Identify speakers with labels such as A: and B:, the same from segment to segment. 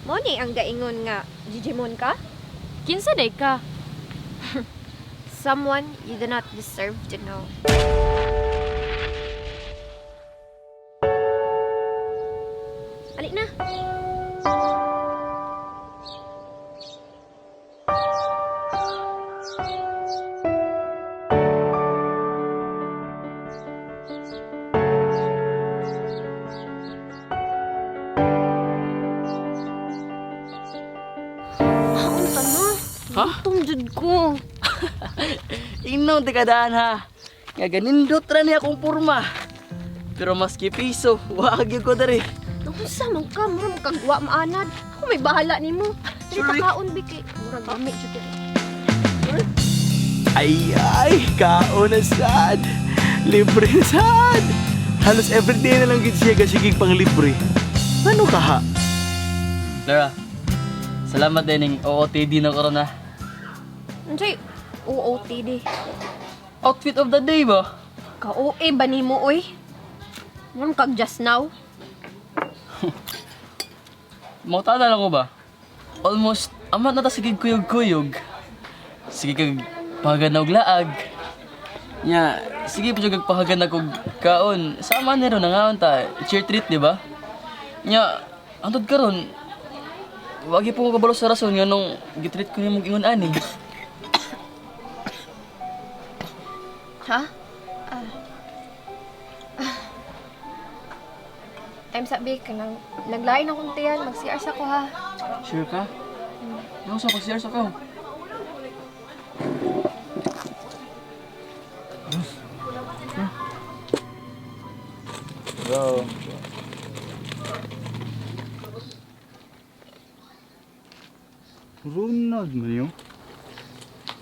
A: Mo ni ang gaingon nga Gigimon ka?
B: Kinsa day ka?
A: Someone you do not deserve to know. Ali na. Unta na.
C: Ha?
A: Gutom jud ko.
C: Inong tikadaan ha. Nga ganindot ra niya akong porma. Pero maski piso, wag gyud ko diri.
A: Unsa man ka, mura man kag wa maanad. Ako may bahala nimo. Dili
C: Sorry.
A: ta kaon bi kay murag lami jud diri.
D: Ay, ay, kaon na sad. Libre na sad. Halos everyday na lang gid siya gasigig pang libre. Ano ka ha?
C: Lara, salamat din ning OOTD na karon ha.
A: Unsay OOTD?
C: Outfit of the day ba?
A: Ka OA ba nimo oy? Mura man kag just now.
C: Mautada lang ko ba? Almost, amat na ta sige kuyog-kuyog. Sige kag pahagan na og laag. Nya, sige pa jud kag pahagan na kog kaon. Sama ni ron nangaon ta. It's your treat, di ba? Nya, antod karon wagi po ko kabalo sa rason nga nung gitreat ko nimo ingon ani.
A: Ha? Ah. Ah. Time sa bi kanang naglain akong tiyan, mag-CR sa ko ha.
C: Sure ka? Ano sa pag-share sa ka?
D: Bro.
E: Ronald man yun.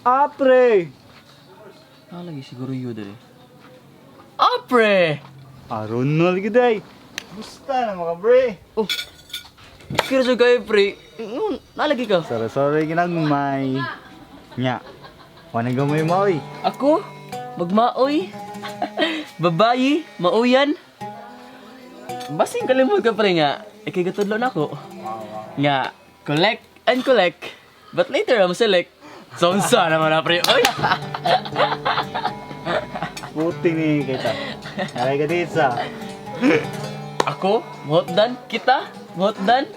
E: Apre!
C: Ah, lagi siguro yun dali. Ah, pre!
E: Ah, Ronald giday. Musta na mga bre?
C: Oh. Kira sa kayo, pre. Ingon, nalagi ka.
E: Sorry, sorry ginagmay. Nya. Wala gamay mo oy.
C: Ako? Magmaoy? Babayi? Mauyan? Basing kalimod ka pre nga. Ikay gatudlo na ako. Nga, collect and collect. But later, I'm select. Sonsa naman na pre. Oy!
E: Puti ni kita. Aray ka dito.
C: Ako? Mahotdan? Kita? Mahotdan?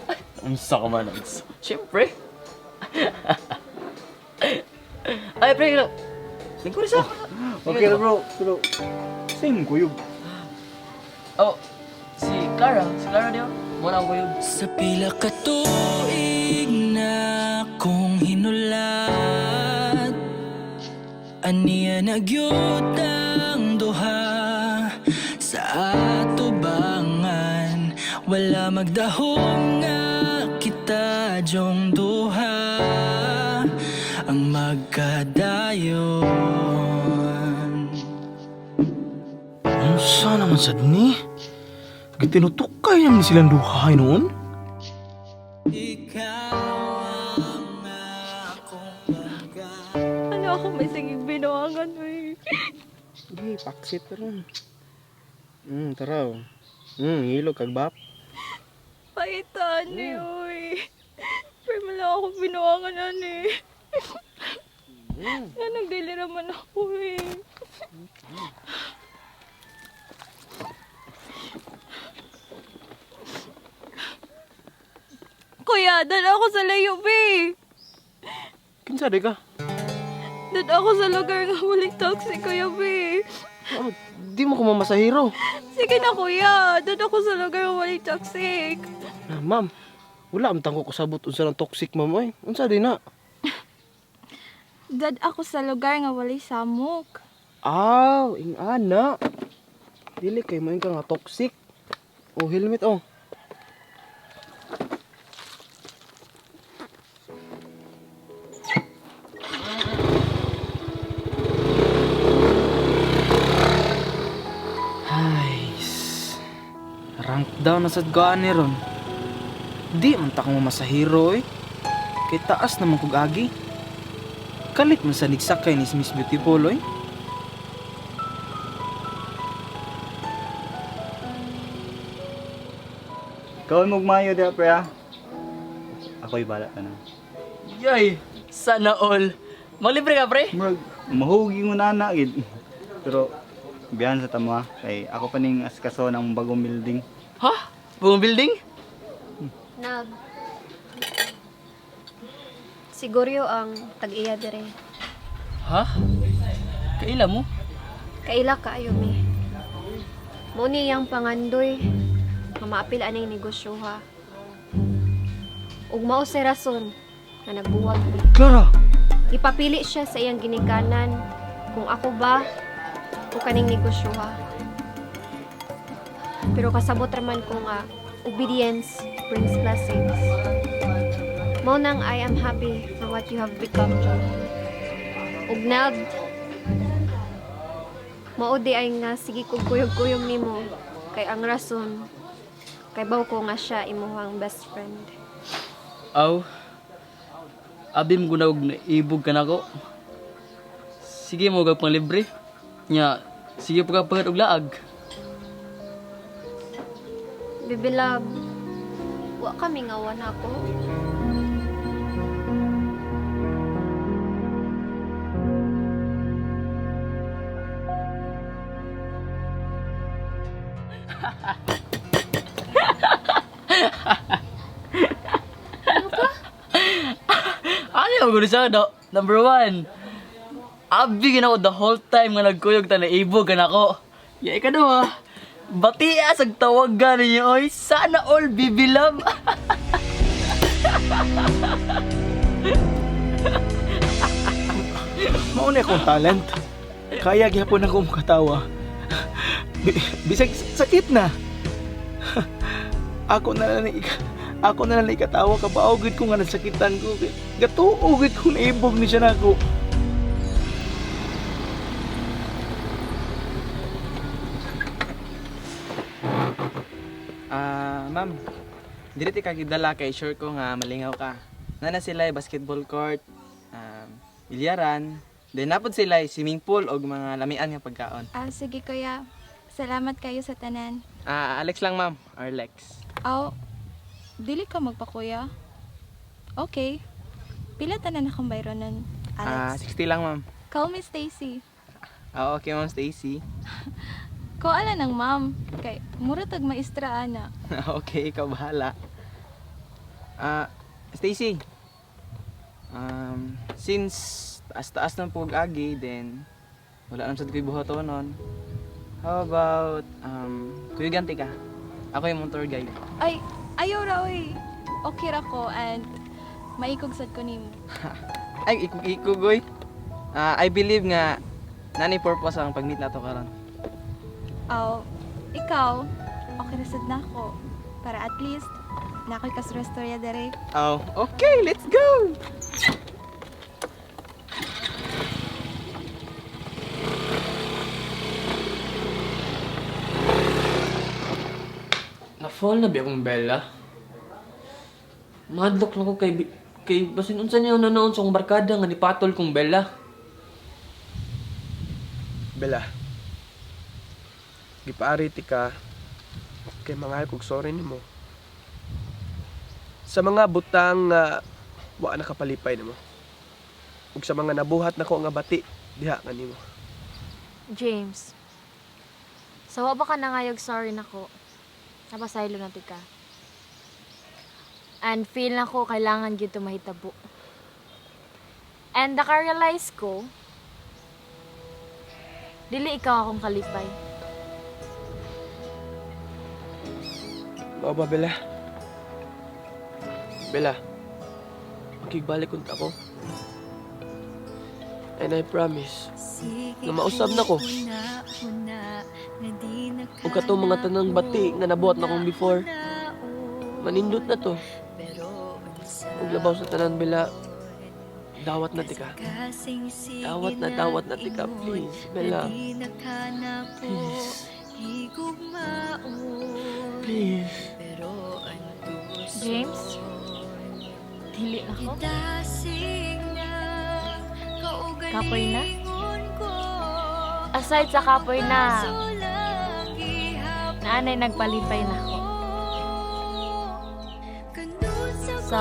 C: Unsa ka man. Unsa. Siyempre. Ay, pre, ilo. Lingkod sa.
E: Okay ra bro, pero same kuyog.
C: Oh, si Clara. Si Clara niyo. Muna ang kuyog.
F: Sa pila ka tuig na kong hinulat, aniya nagyud ang duha sa atubangan. Wala magdahom nga kita jong duha ang magkadayon.
D: Unsa naman sad ni? Gitinutukay naman silang duha noon.
F: Ikaw ang akong
A: Ano ako may sigig binuangan oy.
G: Sige, paksit ron. Tara. Oh. Hilo kag bap.
A: Paitan ni oy. Pero wala ako binuangan ani. Nga nagdili raman ako eh. Kuya, dala ako sa layo, be.
G: Kinsa di ka?
A: Dala ako sa lugar nga walang taxi, kuya, be.
G: Oh, di mo ko mamasahiro.
A: Sige na, kuya. Dala ako sa lugar nga walang taxi.
G: Ah, ma'am, wala am tangko ko sabot unsa ng toxic ma'am oy. Unsa di na?
A: Dad ako sa lugar nga walay samok.
G: Aw, ing-ana. Dili kay mo ka nga toxic. Oh, helmet oh.
H: Ay, rank down na sad ko ani ron. Di man ta ko masahiro eh. Kay taas naman kog agi. Kalit man sa nigsakay ni Miss Beautiful oy.
E: Kaon mo mayo diha pre ah. Ako'y bala tanan.
C: Yay! Sana all. Maglibre ka, pre?
E: Murag mahugi mo na gid. Pero biyan sa tama kay ako pa ning askaso ng bagong building.
C: Ha? Buong building?
A: Nag Siguro ang tag-iya dire.
C: Ha? Kaila mo?
A: Kaila kaayo mi. Mo ni iyang pangandoy nga maapil aning negosyo ha. Ug mao say rason nga nagbuwag mi.
D: Clara!
A: Ipapili siya sa iyang ginikanan kung ako ba o kaning negosyo ha. Pero kasabot raman ko nga obedience brings blessings. Mao nang I am happy for what you have become, John. Ug nag mao di ay nga sige kog kuyog-kuyog nimo kay ang rason kay baw ko nga siya imuhang best friend.
C: Aw. Abi mo gunawag na ibog ka nako. Sige mo gag panglibre. Nya, sige pa ka pagad og laag.
A: Baby love, wa kami nga ako.
C: Ano yung siya? No, number one. Abi gina ko the whole time nga nagkuyog ta na ibog ka nako. Ya ka no ah. Batia sa tawag ninyo oy. Sana all baby love.
D: Mao na akong talent. Kaya gihapon ako makatawa. Bisag sakit na. Ako na lang ako na lang ikatawa ka ba gid ko nga nasakitan ko. Gatuo gid ko naibog ni siya nako.
H: Ah, ma'am. Dili ti ka gidala kay sure ko nga malingaw ka. Nana sila basketball court, bilyaran, then napod sila swimming pool og mga lamian nga pagkaon.
I: Ah, sige kuya. Salamat kayo sa tanan.
H: Ah, Alex lang ma'am, Arlex.
I: Aw, dili ka magpakuya. Okay. Pila tanan akong bayronan,
H: Ah,
I: Alex?
H: 60 lang ma'am.
I: Call me Stacy.
H: Ah, okay ma'am Stacy.
I: Ko ala ng ma'am. Kay mura tag maestra ana.
H: Okay, ikaw bahala. Ah, Stacy. Since taas-taas ng pag-agi, then wala naman sad ko'y buhatonon. How about, kuyuganti ka? Ako yung mong tour guide.
I: Ay, ayaw ra oy. Okay ra ko and maikog sad ko nimo.
H: Ay, ikog-ikog, oy. Ah, I believe nga nani purpose ang pag-meet nato karon.
I: Aw, ikaw, okay ra sad nako. Para at least nakoy kastorya dere.
H: Oh, okay, let's go!
C: Na-fall na ba akong Bella? Madlok na ko kay kay basin unsa niya nanoon sa akong barkada nga nipatol kong Bella.
G: Bella. Gipaari ti ka kay mangayo kog sorry nimo. Sa mga butang nga wa nakapalipay nimo. Ug sa mga nabuhat nako nga bati diha kanimo.
B: James, sawa ba ka nangayog sorry nako? Napasaylo na ti ka. And feel na ko kailangan gyud to mahitabo. And naka-realize ko, dili ikaw akong kalipay.
G: Mao ba, Bella? Bella, makigbalik unta ko. And I promise nga mausab na ko. Ug katong mga tanang bati nga nabuhat na kong before, manindot na to. Ug labaw sa tanan, Bella, dawat na tika. Dawat na tika, please, Bella. Please. Please.
B: James, dili na ko. Kapoy na? Aside sa kapoy na, naanay nagpalipay na ako. So,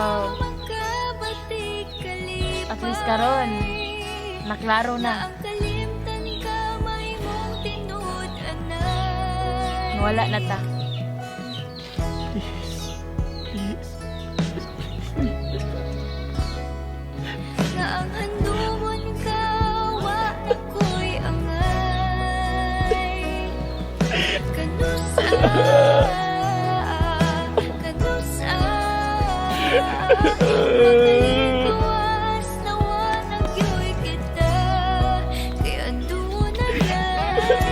B: At least karon, naklaro na. Wala na ta.
J: Na ang handumon ka, wa na ko'y angay. Kanusa, kanusa, makalikuwas na wa na gyoy kita, kay andun na lang siya.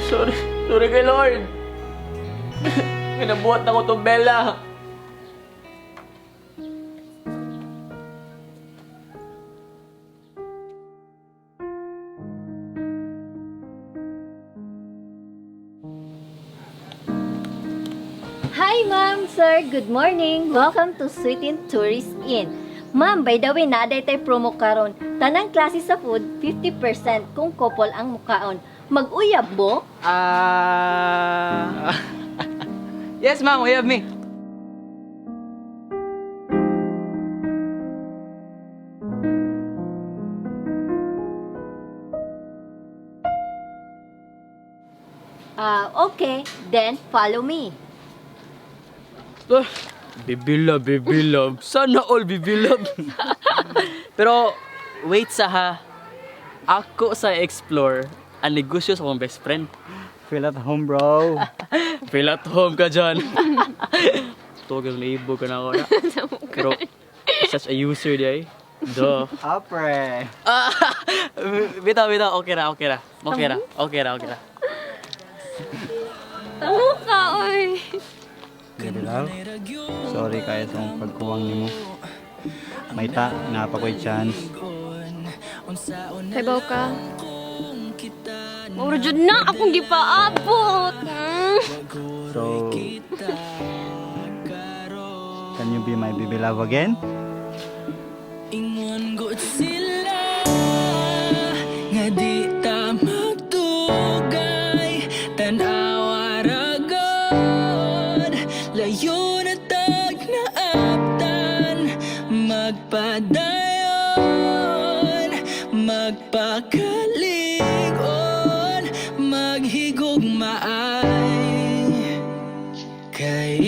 G: Sorry, sorry kay Lord. Ginabuhat na ko tong Bella.
K: Hi ma'am, sir. Good morning. Welcome to Sweetin Tourist Inn. Ma'am, by the way, naaday tay promo karon. Tanang klase sa food, 50% kung couple ang mukaon. Mag-uyab mo?
H: Ah. Yes, ma'am, uyab me.
K: Ah, okay. Then follow me.
C: Ah, baby love, baby love. Sana all baby love. Pero, wait sa ha. Ako sa explore ang negosyo sa akong best friend.
E: Feel at home, bro.
C: Feel at home ka dyan. Tuwag yung naibog ka na ako na. Pero, such a user di ay. Duh.
E: Apre.
C: Ah, bitaw, bitaw. Okay ra, okay ra. Okay ra, okay ra, okay ra.
A: Tamo ka, oy.
E: Baby love, sorry kaya sa akong pagkuwang nimo. May ta, napa ko'y chance.
A: Kaybaw ka. Maura jud na akong gipaabot.
E: So, can you be my baby love again?
F: Ingon gud sila nga di ta magdugay, tan-awa ra gud, layo na tag naaptan, magpadayon, magpakalig-on, maghigugmaay. Kay